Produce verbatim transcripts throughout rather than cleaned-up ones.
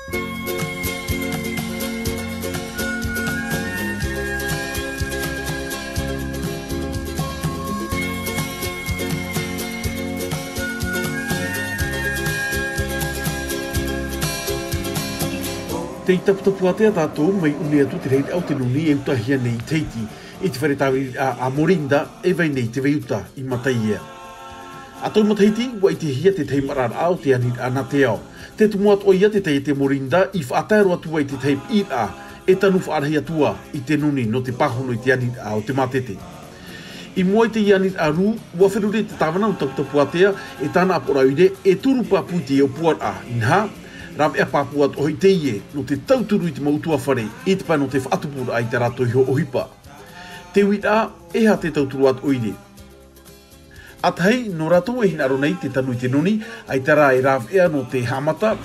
Tei Taputapuātea tātou, mai ʻuni atu te rahiraʻa o te noni e utahia nei i Tahiti, i te fare tāviriraʻa a Morinda, e vai nei i te veiuta i Mataiea. ʻA taua matahiti, ʻua ʻitehia te tahi maraʻaraʻa o te aniraʻa nā te ao. Tē tumu atoʻa ia te taiete Morinda i faʻatae roa atu ai te tahi piʻiraʻa, e tanu faʻarahi atu ā i te noni nō te pāhono i te aniraʻa o te mātete. I mua i teie aniraʻa rū, ʻua feruri te tāvana nō Taputapuātea e tāna ʻāpoʻoraʻa ʻoire e turu pāpū i te ʻōpuaraʻa, inaha, rāveʻa pāpū atoʻa hoʻi teie nō te tauturu i te mau ʻutuāfare i te pae nō te faʻatupuraʻa i tā rātou iho ʻohipa. Te uiraʻa, e aha te tauturu a te ʻoire? ʻA tahi, nō rātou e hinaʻaro nei te tanu i te noni, ʻaita rā e rāveʻa nō te haʻamata,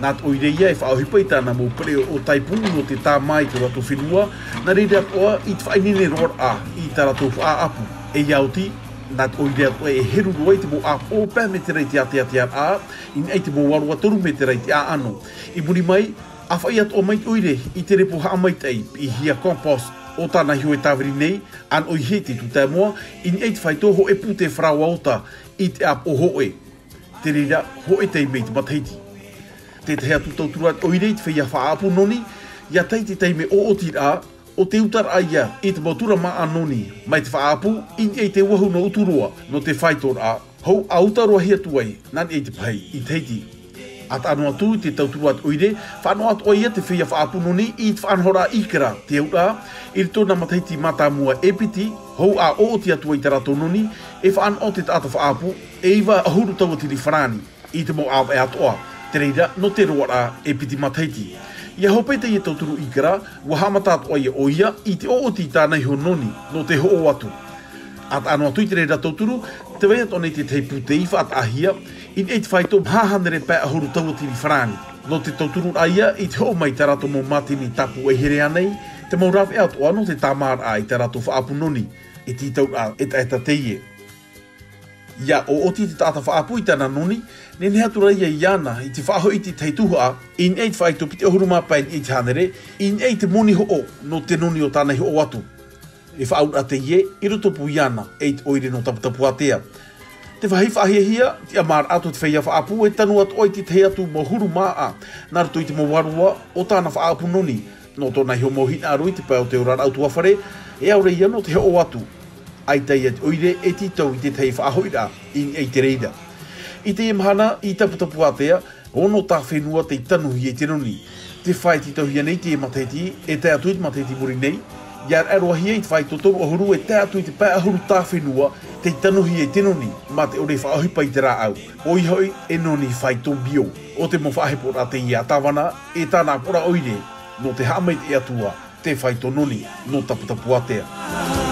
nā te ʻoire ia e faʻaʻohipa i tāna mau pereʻoʻo taipu nō te tāmā i tō rātou fenua, nā reira atoʻa i te faʻaineine roa raʻa i tā rātou faʻaʻapu. E ia oti, nā te ʻoire atoʻa e heru roa i te mau ʻāpoʻo pae mētera i te āteatearaʻa, i niʻa i te mau ʻāroa toru mētera i te ʻāʻano. I muri mai, ʻa faʻaʻī atoʻa mai te ʻoire i te repo haʻamaitaʻi, piʻihia compost, o tāna iho e tāviri nei, ʻa noʻihia i te tū tae moa, i niʻa i te faito hōʻē pūtē faraoa ota i te ʻāpoʻo hōʻē. Te reira, hōʻē taime i te matahiti. Te tahi atu tauturu a te ʻoire i te feiā faʻaʻapu noni, ʻia tae i te taime ʻoʻotiraʻa, ʻo te utaraʻa ia i te mau tura māʻa noni, mai te faʻaʻapu, i niʻa i te uahu nō Uturoa, nō te faitoraʻa, hou ʻa uta roa hia atu ai, nā niʻa i te pahi i Tahiti. ʻA taʻa noa atu i te tauturu a te ʻoire, faʻanaho atoʻa ia te feiā faʻaʻapu noni i te faʻanahoraʻa ʻīkara, te auraʻa, i roto i nā matahiti mātāmua e piti, hou ʻa ʻoʻoti atu ai tā rātou noni, e faʻanaho te taʻata faʻaʻapu, e iva ʻahuru tauatini farāni, i te mau ʻāvaʻe atoʻa, te reira nō te roaraʻa e piti matahiti. ʻIa hope teie tauturu ʻīkara, ʻua haʻamata atoʻa ia ʻoia i te ʻoʻoti i tāna iho noni, nō te hoʻo atu. ʻA taʻa noa atu i te reira tauturu, tē vai atoʻa nei te tahi pūtē i faʻataʻahia, i niʻa i te faito maha hānere pae ʻahuru tauatini farāni. Nō te tautururaʻa ia i te hoʻo mai tā rātou mau mātini tāpū ʻaihere ānei, te mau rāveʻa atoʻa nō te tāmāraʻa i tā rātou faʻaʻapu noni, e tītauraʻa etaeta teie. ʻIa ʻoʻoti te taʻata faʻaʻapu i tāna noni, nehenehe atu rā ia iāna i te faʻahoʻi i te tahi tuhaʻa, i niʻa i te faito piti ʻahuru mā pae i niʻa i te hānere, i niʻa i te moni hoʻo nō te noni o tāna i hoʻo atu. E faʻaauraʻa teie, i rotopū iāna, e i te ʻoire nō Taputapuātea. Te vāhi faʻahiahia, tiʻamāraʻa tō te feiā faʻaʻapu e tanu atoʻa i te tahi atu mau huru māʻa, nā roto i te mau ʻāroa o tāna faʻaʻapu noni, nō tōna iho mau hinaʻaro i te pae o te oraraʻa ʻutuāfare, e ʻaore ia nō te hoʻo atu. ʻAita ia te ʻoire e tītau i te tahi faʻahoʻiraʻa i niʻa i te reira. I teie mahana, i Taputapuātea, ono tā fenua tei tanuhia i te noni. Te fā e tītauhia nei i teie matahiti, e tae atu i te matahiti i muri nei, ʻia raʻe roa hia i te faito toru ʻahuru e tae atu i te pae ʻahuru tā fenua tei tanuhia i te noni, mā te ʻore e faʻaʻohipa i te rāʻau. ʻOia hoʻi, e noni faito bio. ʻO te mau faʻaheporaʻa teie a tāvana, e tāna ʻāpoʻoraʻa ʻoire, nō te haʻamaitaʻi atu ā, te faito noni, nō Taputapuātea.